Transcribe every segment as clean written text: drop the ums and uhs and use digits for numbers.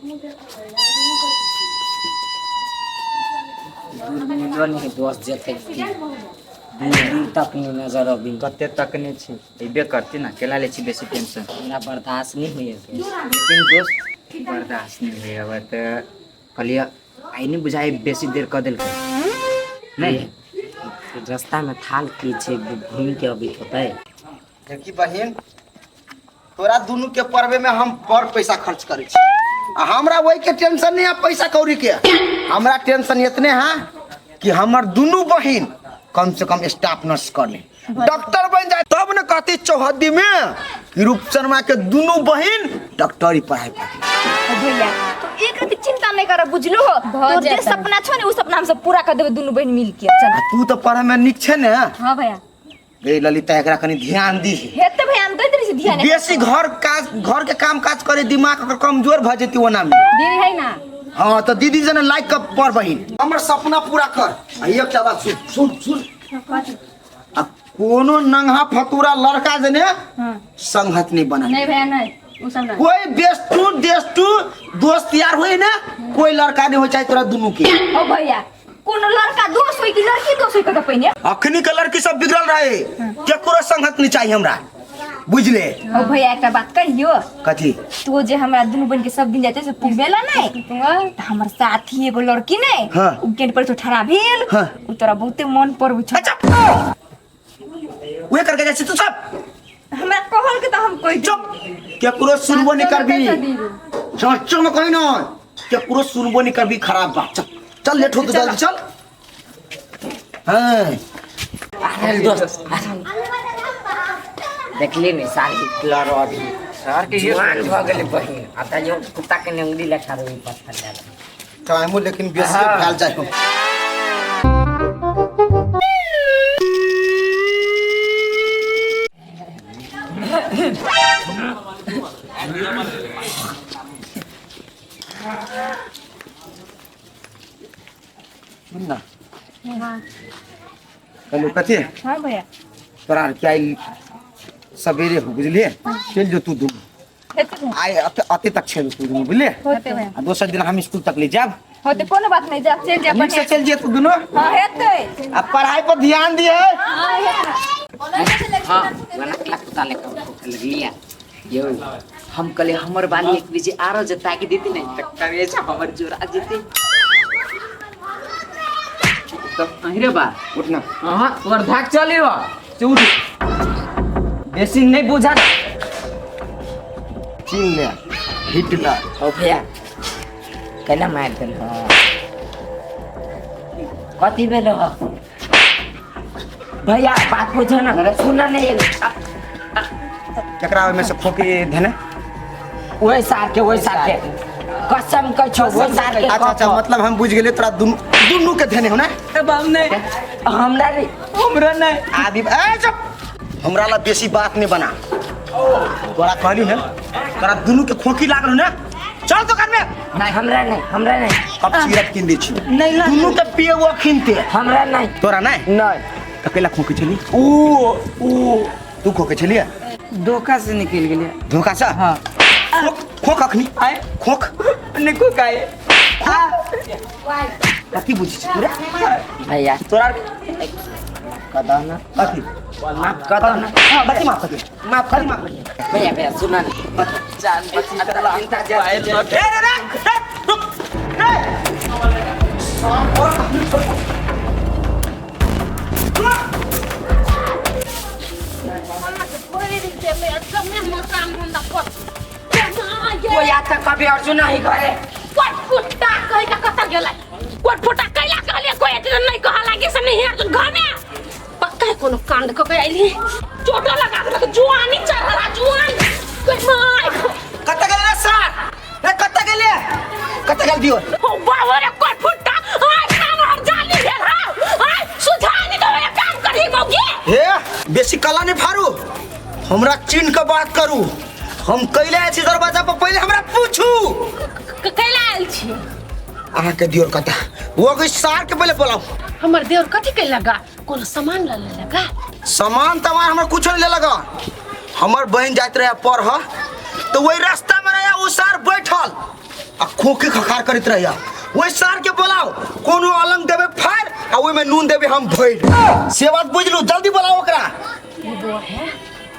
दूर मिलो नहीं दोस्त जते दूर दूर तक नहीं नजर अभी। कते तकने छी, अयबे करती ना, केला ले छी बेसी टेंशन। हमरा बर्दाश्त नहीं होइए। लेकिन दोस्त बर्दाश्त नहीं होइए, अब तऽ कहलियै आइ नहि बुझाइ बेसी देर कऽ देलकै नहीं। रास्ता में थाल की छै, घूमि के अबैत होतै। देखी बहिन, तोरा दुनू के पढ़बे में हम बड़ पैसा खर्च करै छी आ हमरा वही के टेंशन नहीं है पैसा कौड़ी के। हमरा टेंशन इतने है कि हमर दुनू बहिन कम से कम स्टाफ नर्स कर ले, डॉक्टर बन जाए, तब न कहती चौहद्दी में कि रूप शर्मा के दुनू बहिन डॉक्टरी पढ़ाई पढ़ी। भैया तो एक रति चिंता नहीं कर, बुझलो हो? भऽ तोर जे जेतै। सपना छौ ने, उ सपना हम सब पूरा कर देबै दुनू बहिन मिल के। चल। आ तू तो पढ़े में निक छै ने? हाँ भैया। रे ललिता, एकरा कनी ध्यान दी। हेतै भैया, हम दैत रहै छी ध्यान। बेसी घर काज, घर के काम काज करे, दिमाग ओकर कमजोर भ जेती ओना में। दीदी है ना? हाँ तो दीदी जने लाइक कर पढ़ बहिन, हमर सपना पूरा कर। आ एकटा बात सुन सुन सुन, आ कोनो नंगा फतूरा लड़का जने संगत नहीं बना। नहीं भैया नहीं, उ सब नहीं। कोई बेस्ट टू देश टू दोस्त यार होए ना, कोई लड़का नहीं हो चाहे तोरा दुनू के। ओ भैया, कोनो लड़का दोस्त होई कि लड़की दोस्त होई कत पहिने? अखनी के लड़की सब बिगड़ल रहे, केकरो संगत नहीं चाहिए हमरा, बुझले? ओ भैया, एकटा बात कहियो? कथी? तो जे हमरा दुनू बहिन के सब दिन जाते से पुगबेला नहीं, त हमर साथी एगो लड़की नहीं, उ गेट पर तो ठड़ा भेल, उ तोरा बहुते मन पड़बै छौ। अच्छा, उहे करके जाइ छी तू सब? हमरा कहल के त हम कहि। चुप, केकरो सुनबो नहीं करबी। सच्चो में कही ना, केकरो सुनबो नहीं करबी, खराब बात। चल चल, लेट हो तो जल्दी चल। हाँ। अरे दोस्त, देखली ने साल हिटलर अभी सर के ये जुआन भऽ गेलै बहिन, आ तैयो कुत्ता के नेंगरी लेखा रही पत्थर लए। टाइमो लेकिन बेसी फैल जाइ हो। सुन ना। हेलो, कथी? हाँ भैया। तोरा आर के आइ सवेरे हो, बुझलिए? चलि जो तू दुनू। हेतै भैया। आइ अते अते तक छेल तू दुनू, बुझलिए? होतै भैया। आ दोसर दिन हम स्कूल तक ले जाब। होतै, कोनो बात नहीं, जा चल जा। नीक से चलि जे तू दुनू। हाँ, हेतै। आ पढ़ाई पर ध्यान दिए। हाँ, हेतै। हाँ, बना कुत्ता लेखा लगलिया यौ। हम कहले हमर बाली एक बीजे आरो जे ताकि देती नहीं त करेजा हमर जोरा जेती। तब अहिरे बा। उठना। हाँ, तोर धाक चली हो से उठ, बेसी नहीं बुझा। चीन ले हिटलर। ओ भैया, केना मारि देल हो? कथी भेल हो भैया? बात बुझो ना, सुन नहीं। केकरा ओहिमे से खोकी धेने? ओहि सार के, ओहि सार के, कसम कहै छौ, ओहि सार के। अच्छा अच्छा, मतलब हम बुझ गेलियै, तोरा दुनू दुनू के धेने हो ने? अब हम नहीं। हमरा नहीं। हमरा नहीं। आदि ए चुप, हमरा ला बेसी बात नहीं बना। तोरा कहली ने, तोरा दुनू के खोकी लागल हो ने, चल दुकान में। नहीं, हमरा नहीं, हमरा नहीं। कप सिगरेट किन दै छी। नहीं ना। दुनू के पिए वो खिनते। हमरा नहीं। तोरा नहीं? नहीं। तऽ कैला खोकी छली? ऊ ऊ तू खोके छलिए? धोखा से निकल गेलिए। धोखा से? हाँ। खोक खोक अखनी। आए। खोक। नहीं खोक आए। कथी बुझी छी तू रे? भैया। तोरा कदम ना। कथी? माफ कर दो ना। कथी माफ कथी? माफ कर, माफ कर भैया। भैया सुना ना, जान बची। रे रे रे रे, रुक रे। कोई आता कभी अर्जुन नहीं करे। कोट फुटा कहि के कतऽ गेलै? कोट फुटा कैला कहलियै? कोई एते नहि कहऽ लागे से नहीं अर्जुन घर में पक्का कोनो कांड कऽ के अइली, चोटो लगा देलक, जुआनी चढ़ल आ जुआन कोई माय। कतऽ गेलै रे सार रे? कतऽ गेलै? कतऽ गेल दियो? ओ बाबा रे, कोट फुटा आय कान हर जाली भेल हौ आय सुझानी तो काम करही मौगी। हे, बेसी कला नहीं फारू, हमरा चिन्ह के बात करू। हम कैले आयल छी दरवाजा पर, पहिले हमरा पूछू। कैला आयल छी? अहाँ के दियोर कता? वो के सार के पहिले बोलाऊ। हमर देवर कथी कैला गा? कोनो सामान ल लेलक? सामान तमान हमर कुछो नहीं लेलक। हमर बहन जाइत रहे पढ़, तो वही रास्ता में रहे उ सार बैठल। आ खोखी खखार करैत रहैया। ओहि सार के बोलाओ, कोनो अलंग देबै फाड़ आ ओहिमे नून देबै हम भरि। से बात बुझलू, जल्दी बोलाओ ओकरा। वो है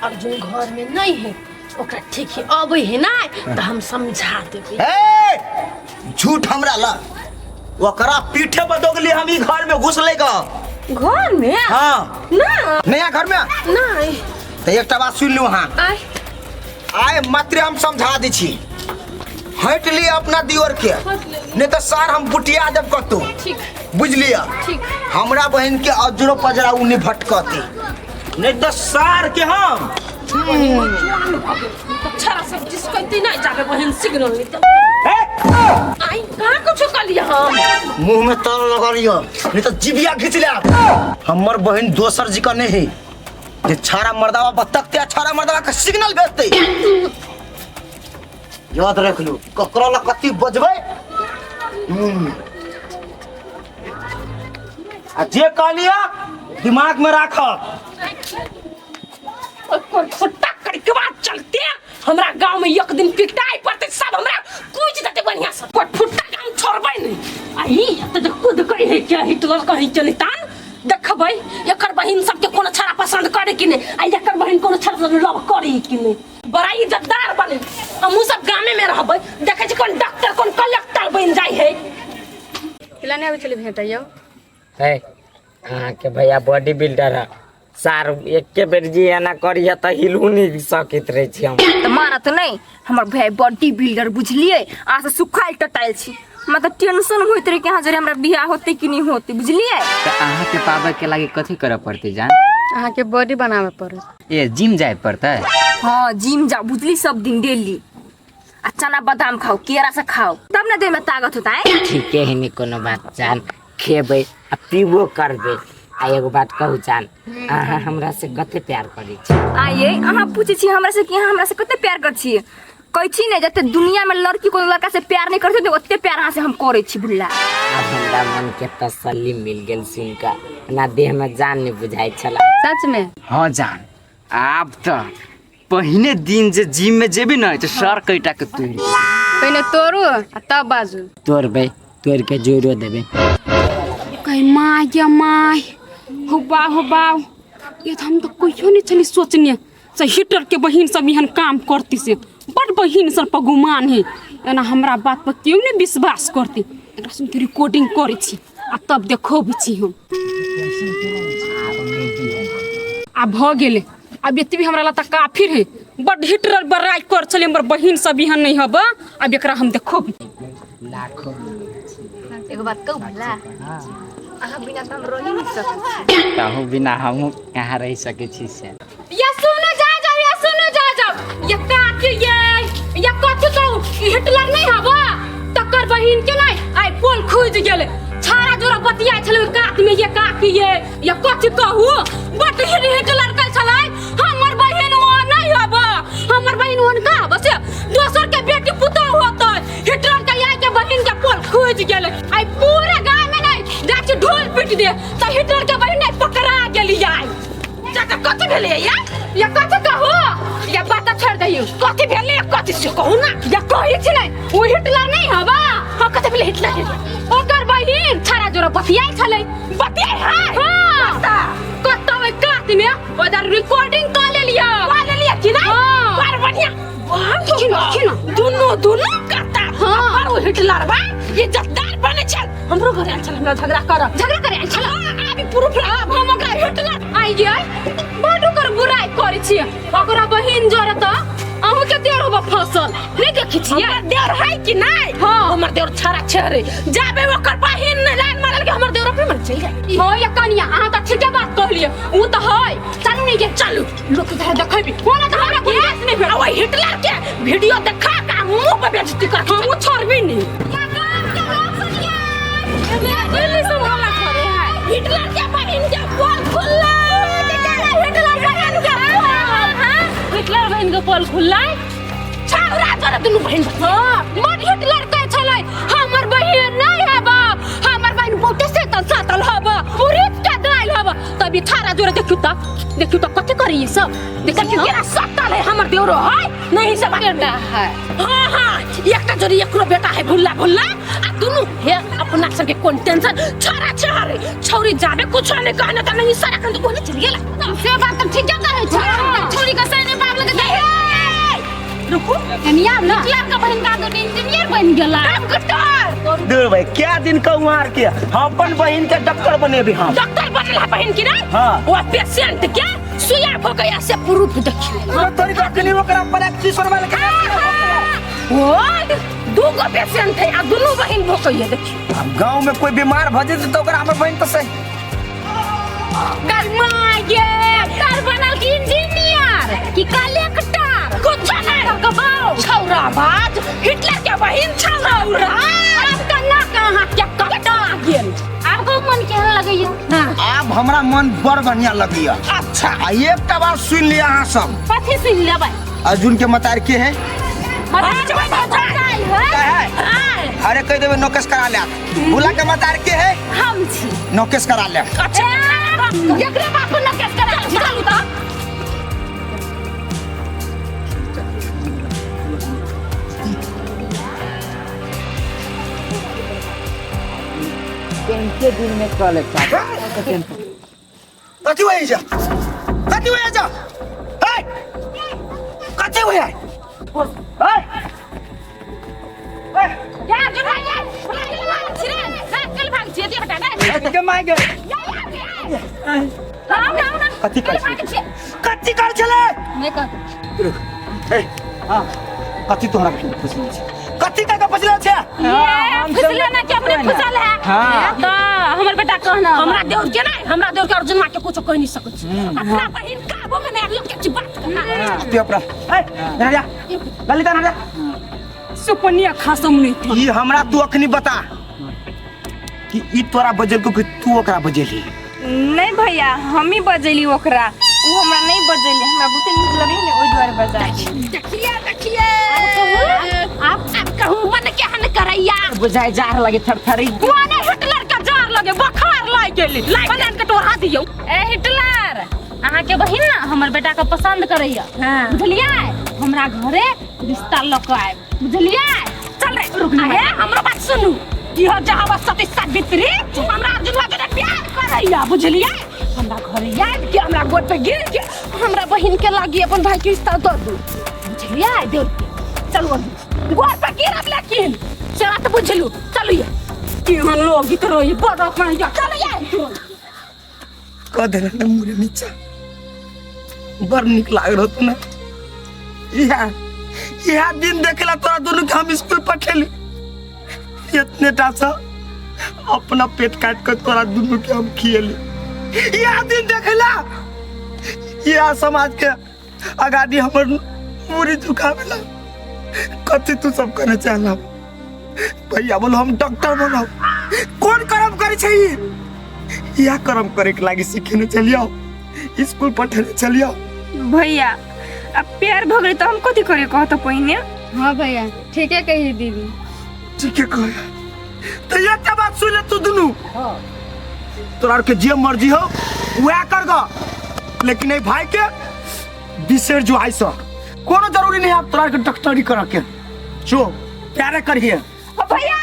अर्जुन घर में नहीं है, ओकरा ठीक है अबै है ना तो हम समझा देबै। ए झूठ हमरा ला, ओकरा पीठे पर दोगली हम ई घर में घुसले ग। घर में? हाँ। ना नया घर में? नहीं। तो एकटा बात सुन लू। हाँ आय आय मात्र हम समझा दै छी, हटि लिअ अपना दियोर के, नहीं तो सार हम बुटिया देब कतौ। ठीक बुझलियै? ठीक। हमरा बहन के अजरो पजरा उ नहीं भटकती, नहीं तो सार के हम छड़ा सब जिसको नहीं जाबे बहन सिग्नल नहीं तो आई कहाँ कुछ कर लिया हम। मुंह में तर लगा लियो, नहीं तो जिबिया खींच ले। हमर बहन दोसर जी का नहीं जे छाड़ा मर्दावा बतकते आ छाड़ा मर्दावा के सिग्नल भेजते। याद रख लू, ककरो ला कत्ती बजबै। आ जे कहलिया दिमाग में राख। फुट्टा करके बाद चलते हमरा गांव में एक दिन पिटाई पड़ते, सब हमरा कूच देते बढ़िया से। कोई फुट्टा काम छोड़बै नहीं। आ ई एते जे खुद कहे है क्या हिटलर कहीं चली तान देखबै एकर बहिन सबके कोनो छड़ा पसंद करे कि नहीं, आ एकर बहिन कोनो छड़ा से लव करे कि नहीं। बड़ा इज्जतदार बने, हमहू सब गामे में रहबै, देखै छी कोन डॉक्टर कोन कलेक्टर बनि जाइ है। किला नहीं आबै छलै भेटैयौ? है अहाँके भैया बॉडी बिल्डर है सार, एके बेर जी एना करिए तऽ हिलू नहीं सकैत रहै छी हम। तऽ मानत नहीं, हमर भैया बॉडी बिल्डर बुझलिए, अहाँ से सुखायल टटायल छी। हमरा तऽ टेंशन होइत रहे कि अहाँ जरे हमरा बियाह होते कि नहीं होते, बुझलिए? तऽ अहाँके पाबै के लागी कथी करऽ पड़तै जान? अहाँके बॉडी बनाबे पड़त। ए जिम जाय पड़तै? हाँ जिम जाओ बुझली, सब दिन डेली, आ चना बादाम खाओ, केरा से खाओ, तब ना देह में ताकत होता है। ठीके है नी, कोनो बात जान, खेबै आ पीबो करबै। आ एगो बात कहू जान, अहाँ हमरा से कते प्यार करै छी? आइए अहाँ पूछै छी हमरा से कि अहाँ हमरा से कते प्यार करै छी? कहै छी ने जते दुनिया में लड़की कोनो लड़का से प्यार नहीं करै छै ओते प्यार अहाँ से हम करै छी भुल्ला। आब हमरा मन के तसल्ली मिल गेल सुन कऽ, ना देह में जान नहीं बुझाइ छला। सच में? हाँ जान, आब तऽ पहिने दिन जे जिम में जेबी ने तऽ सर कैटा के तोड़ि देबै। पहिने तोड़ू आ तब बाजू। तोड़बै, तोड़ के जोड़ो देबै। कही माय गे माय, हो बा हो बा, ये तो हम तो कहियो नहीं छली सोचने से हिटलर के बहिन सब एहन काम करती से। बड़ बहिन सब पर गुमान है, एना हमरा बात पर केओ नहीं विश्वास करती। एकरा सुन के रिकॉर्डिंग करै छी आ तब देखबै छी हम। आ भऽ गेलै, अब एतबी हमरा ला तऽ काफी है। बड हिटलर बड़ाई कर छलै हमर बहिन सब एहन नहीं हब, अब एकरा हम देखब। एगो बात कहू भला, अहाँ बिना तऽ हम रहि नहीं सकै छी। तहू बिना हमहूँ कहाँ रहि सकै छी से। या सुनो जा जाओ, या सुनो जा जाओ, ये काकी ये या कथी कहू, ई हिटलर नहीं हबा तकर बहिन के नहीं आइ पोल खुजि गेलै। छाड़ा जोरा बतिया छलै ओहि कात में, ये काकी ये या कथी कहू, बट हिटलर कहै छलै हमर बहिन ओ नहीं हबा, हमर बहिन ओहन का हबा से दोसर के बेटी पुतोह होतै। हिटलर के आइ के बहिन के पोल खुजि गेलै, आइ पूरा गाँव में नहीं जाइ छी ढोल पीट दे तऽ हिटलर के बहिन नहीं पकड़ा गेली आइ। चाचा कथी भेलै या? या कथी कहू, या बात छोड़ दहियो। कथी भेलै कथी से कहू ना। या कहै छी नै ओ हिटलर नहीं हबा। हाँ कथी भेलै हिटलर? ओकर बहिन छाड़ा जोरा बतियाइ छलै। बतियाइ है? हाँ। कतौ ओहि कात में ओदर रिकॉर्डिंग कऽ लेलियै। कऽ लेलियै कि नै? हाँ। बड़ बढ़िया। देखियौ ना, देखियौ ना। दुनू दुनू कत्ता। हाँ। पर ओ हिटलर बा इज्जतदार बने छल, हमरो घर आयल छल, हमरा झगड़ा कर झगड़ा करे आयल छल। आबि प्रूफ आब हम ओकरा हिटलर आइ गेल बड ओकर बुराइ करै छियै। ओकरा बहिन जोरे तऽ अहूँ के देर होबऽ फसल नहीं देखै छियै? हमर देवर है कि नहीं? हाँ। हमर देवर छड़ा छेरे जाबे ओकर बहिन ने लाइन मारल के हमर देवर अपने मन चलि जाय। हाँ या कनिया अहाँ तऽ ठीके बात कहलियै, उ तऽ है। चलू नहीं गे, चलू लोक के घर देखैबी ओना तऽ हमरा गुंजाइश नहीं भेल। आ ओहि हिटलर के वीडियो देखा के मुंह पे बेइज्जती कर हमहूँ छोड़बी नहीं। हिटलर के बहिन के पोल खुललै। हिटलर बहिन के हिटलर बहिन के पोल खुललै। छौरा तोरा दुनू बहिन। हाँ, मर हिटलर कहै छलै हमर बहिन नहीं हब, हमर बहिन बहुते सेतल सातल हब, उड़ीद के दालि हब। तब ई छाड़ा जोरे देखियौ तऽ देखियो तो कथि करी सब। देखियो केना सटल है हमर देवरो है नहीं सब बेटा है। हाँ हाँ एकटा जोड़ी एकरो बेटा है भुल्ला भुल्ला आ दुनू हे अपना सबके कोन टेंशन छोरा छोरे छौरी जाबे कुछ नहीं कहने त नहीं सारा खन तो चल गेला। से बात त ठीक कहै छ छौरी के सही बाप लगे रुकू एनिया ना हिटलर का बहन का तो इंजीनियर बन गेला डॉक्टर। दूर भाई क्या दिन का उहार के हम अपन बहन के डॉक्टर बनेबी। हम डॉक्टर बनला बहन की ना। हाँ। वो पेशेंट के सुइया भोकया से प्रूफ देखियो। तोरी अखनी ओकरा प्रैक्टिस करवा ले। वो दूगो पेशेंट है आ दुनू बहन भोकया देखियो। अब गांव में कोई बीमार भ जेतै त ओकरा हमर बहन त सही कर्मा ये डॉक्टर बनल की इंजीनियर की कलेक्टर कुछ नहीं कबाओ छौरा बाज हिटलर के बहन छौरा अब त ना कहां के कटा गेल। आब को मन केहन लगैया? आब हमरा मन बड़ बढ़िया लगैया। अच्छा आ एकटा बात सुन लिया अहाँ सब। कथी सुन लेबै? अर्जुन के मतार के है? है अरे कह देबै नौकेश करा ले। भूला के मतार के है? हम छी। नौकेश करा ले। अच्छा एकरे बाप नौकेश करा ले। चलू त के दिन में कॉलेज कथी हुआ जा? कथी हुआ जा? ए कथी हुआ? ए या जो भाई या छिरे चल भाग छिए बेटा ने के मार गेल। राम राम राम कथी कर कथी कर छले? नहीं कर। ए हां कथी तोहरा फसले छै? कथी का फसले छै? ये फसले ना के अपने फसल है। हां त हमर बेटा कहना हमरा देवर के नहीं हमरा देवर के अर्जुन मां के कुछ कह नहीं सकत छी। अपना बहिन काबू में नहीं लोग के बात करना। तू अपना ए ना जा ललिता ना जा सुपनिया खासम नहीं ई हमरा तू अखनी बता कि ई तोरा बजल को कि तू ओकरा बजेली? नहीं भैया हम ही बजेली ओकरा, उ हमरा नहीं बजेली। हमरा बहुते नीक लगै ने ओइ दुआरे बजा। देखिए देखिए आप आप कहूं मन के हन करैया बुझाई जार लगे थरथरी। कोने हिटलर का जार लगे बखार लाग गेली बना के तोरा दियौ। ए हिटलर अहाँ के बहिन ना हमर बेटा के पसंद करैया। हां बुझलियै? हमरा घरे रिश्ता ल के आएब बुझलियै? चल रे रुक ना हमरो बात सुनू। इहो जहां सती सावित्री हमरा अर्जुनवा के प्यार करैया बुझलियै? हमरा घरे आबि के हमरा गोड़ पे गिर के हमरा बहिन के लागी अपन भाई के रिश्ता दऽ दू बुझलियै? देव के चलू अर्जुन गोड़ पे गिरब लेकिन से बात बुझलू। चलू ये केहन लोग गीत रही बड़ अपना चलू ये कह देना ने मुरे नीचा बड़ निक लाग रहत ना। इहा इहा दिन देखला तोरा दुनू के हम स्कूल पठेली। इतने टा सा अपना पेट काट कर तोरा दुनू के हम खिएली। इहा दिन देखला इहा समाज के अगाड़ी हमर मुरी झुकावेला। कथी तू सब करे चाहला भैया? बोलो हम डॉक्टर बनब। कौन कर्म करे छै ई? इहा कर्म करे के लागी सीखने चलियो स्कूल पठेने चलियो। भैया अब प्यार भ गेलै त हम कथी करे कहत पहिने? हां भैया ठीके कही दीदी। ठीके कहे त एकटा बात सुन ले तू दुनू। हां तोरा के जे मर्जी हो वएह कर ग, लेकिन ए भाई के बिसर जो आइस कोनो जरूरी नहीं आप तोरा के डॉक्टरी कर के जो प्यारे करिए। भैया